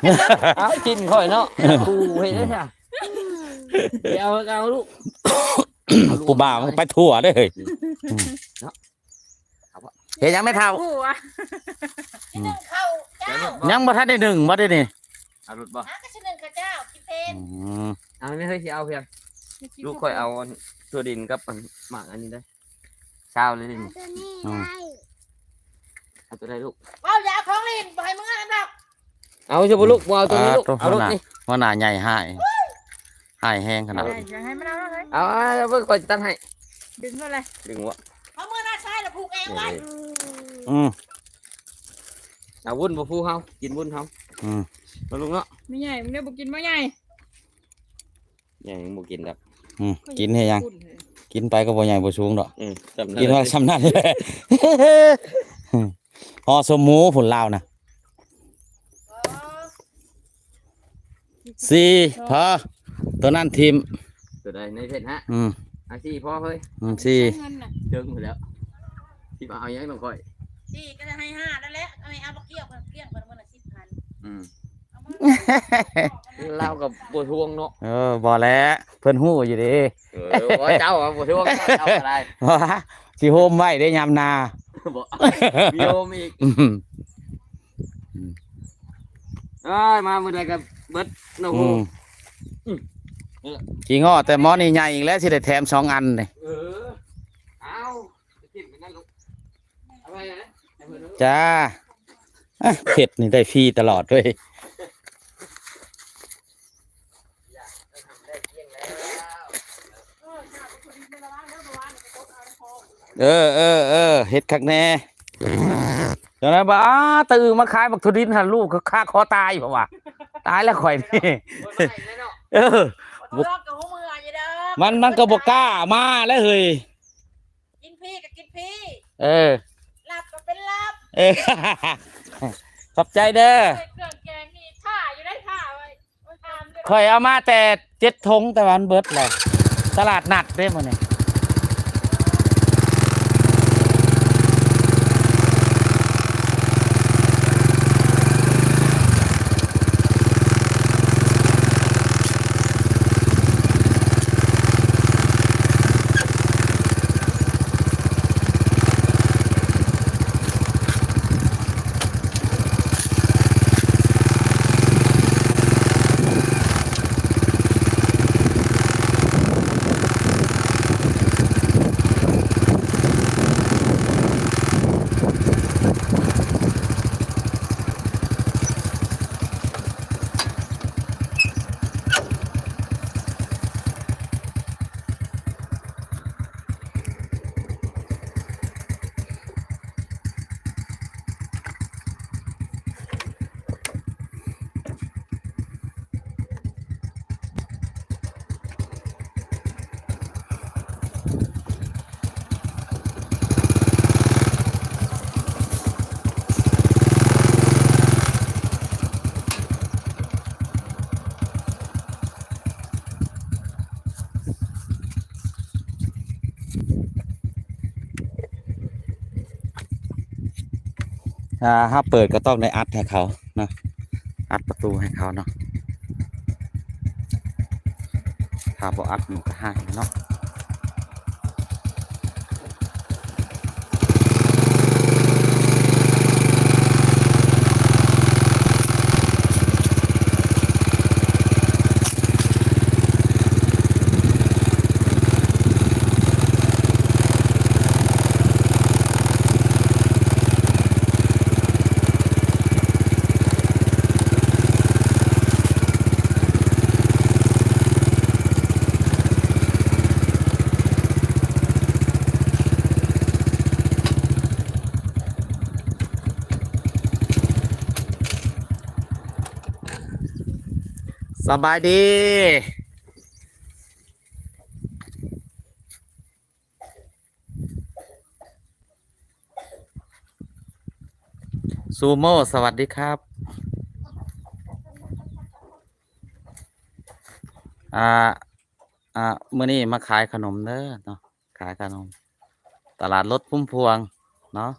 ເອົາກິນຂ້ອຍເນາະ ກູເຮັດໄດ້ຊະ ໄປເອົາ ເອົາລູກ ຜູ້ບ່າວມັນໄປທົ່ວເດ້ເຮີ້ຍ ເນາະ ເຮັດຫຍັງແມ່ເຖົ້າ? ອືມ ຍັງບໍ່ທັນໄດ້ໜຶ້ງບໍ່ເດນີ້? ເອົາລົດບໍ່? ຫາກໍຊິໜຶ້ງເຂົ້າເຈົ້າກິນເພນ ອືມ ເອົາແມ່ເຮີ້ຍ ຊິເອົາພຽງ ລູກຂ້ອຍເອົາອັນຖົ່ວດິນກັບອັນໝາກອັນນີ້ໄດ້ ຊາວເລີຍນີ້ ເອົາຕົວນີ້ ອືມ ໄດ້ ເອົາຕົວໃດລູກ? ເວົ້າຢ່າເອົາຂອງຫຼິ້ນ ບໍ່ໃຫ້ເມືອນຳດອກ ເອົາຊະບໍ່ລູກ ບໍ່ເອົາຕົວນີ້ລູກ ອ່າ ຕົວ ເອົາລົດນີ້ ຫົວໜ້າໃຫຍ່ຮ້າຍ ຮ້າຍແຮງຂະໜາດ ຢ່າໃຫ້ມັນເອົາເລີຍ ເອົາ ເອົາ ເບິ່ງຂ້ອຍຈະຕັດໃຫ້ ດຶງເອົາເລີຍ ດຶງບໍ່? ເອົາມືໜ້າຊ້າຍລະຜູກແອວໄວ້ ອືມ ອືມ ເອົາວຸ້ນບໍ່ພູເຮົາ ກິນວຸ້ນເຮົາ ອືມ ເນາະລູກເນາະ ແມ່ໃຫຍ່ ມື້ນີ້ບໍ່ກິນບໍ່ໃຫຍ່? ໃຫຍ່ຍັງບໍ່ກິນດອກ ອືມ ກິນເຮັດຫຍັງ? ກິນໄປກໍບໍ່ໃຫຍ່ບໍ່ສູງດອກ ອືມ ສ່ຳນັ້ນ ກິນວ່າສ່ຳນັ້ນແຫຼະ ຫໍ່ສົມໝູພຸ້ນລາວນະ ສີ່ ພໍ ຕົວນັ້ນຖິ້ມ ຕົວໃດໃນເພັດຮະ? ອືມ ອ່ະ ສີ່ພໍເຮີ້ຍ ອືມ ສີ່ ເຖິງພຸ້ນແລ້ວ ຊິມາເອົາຫຍັງນຳຂ້ອຍ? ສີ່ກໍຈະໃຫ້ຫ້ານັ້ນແຫຼະ ເອົາ ເອົາບັກກ້ຽວເພິ່ນ ກ້ຽວເພິ່ນມື້ລະສິບພັນ ອືມ ເອົາມາ ລາວກໍບໍ່ທວງເນາະ ເອີ ບໍ່ແຫຼະ ເພິ່ນຮູ້ຢູ່ເດ້ ເອີ ວ່າເຈົ້າບໍ່ທວງ ເຈົ້າກໍໄດ້ ວ່າຊິໂຮມໄວ້ເດ້ຍາມໜ້າ ບໍ່ ມີໂຮມອີກ ອືມ ອືມ ອ້າຍ ມາມື້ໃດກໍເບິດເນາະ ອືມ ອືມ ຂີ້ງໍ້ແຕ່ໝໍນີ້ໃຫຍ່ອີກແລ້ວ ຊິໄດ້ແຖມສອງອັນນີ້ ເອີ ເອົາ ໄປຖິ້ມໄປນັ້ນລູກ ເອົາໄວ້ນະ ໃຫ້ເພິ່ນເນາະ ຈ້າ ອ່ະ ເຜັດນີ້ໄດ້ຟຣີຕະຫຼອດເວີຍ ເອີ ເອີ ເອີ ເຮັດຄັກແນ່ ຈັ່ງໃດບໍ່ ອ້າ ຕະອຶງມາຂາຍບັກຖົ່ວດິນຫັ້ນ ລູກກໍຄາຄໍຕາຍ ເພາະວ່າ ຕາຍແລ້ວຂ້ອຍນີ້ ເອີ ມັນ ມັນກໍບໍ່ກ້າມາແລ້ວເຮີ້ຍ ກິນຟຣີກໍກິນຟຣີ ເອີ ລັບກໍເປັນລັບ ເອີ ຂອບໃຈເດີ ເຄື່ອງແກງນີ້ຖ້າຢູ່ໄດ້ ຖ້າໄວ້ ຂ້ອຍເອົາມາແຕ່ເຈັດຖົງ ແຕ່ວ່າມັນເບິດແລ້ວ ຕະຫຼາດນັດເດ້ມື້ນີ້. ຖ້າເຮົາເປີດກໍຕ້ອງໄດ້ອັດໃຫ້ເຂົາເນາະ ອັດປະຕູໃຫ້ເຂົາເນາະ ຖ້າບໍ່ອັດມັນກໍຮ້າຍເນາະ. ສະບາຍດີ. ຊູໂມ ສະຫວັດດີຄັບ ອ່າ ອ່າ ມື້ນີ້ມາຂາຍຂະໜົມເດີເນາະ ຂາຍຂະໜົມ ຕະຫຼາດລົດພຸ້ມພວງເນາະ.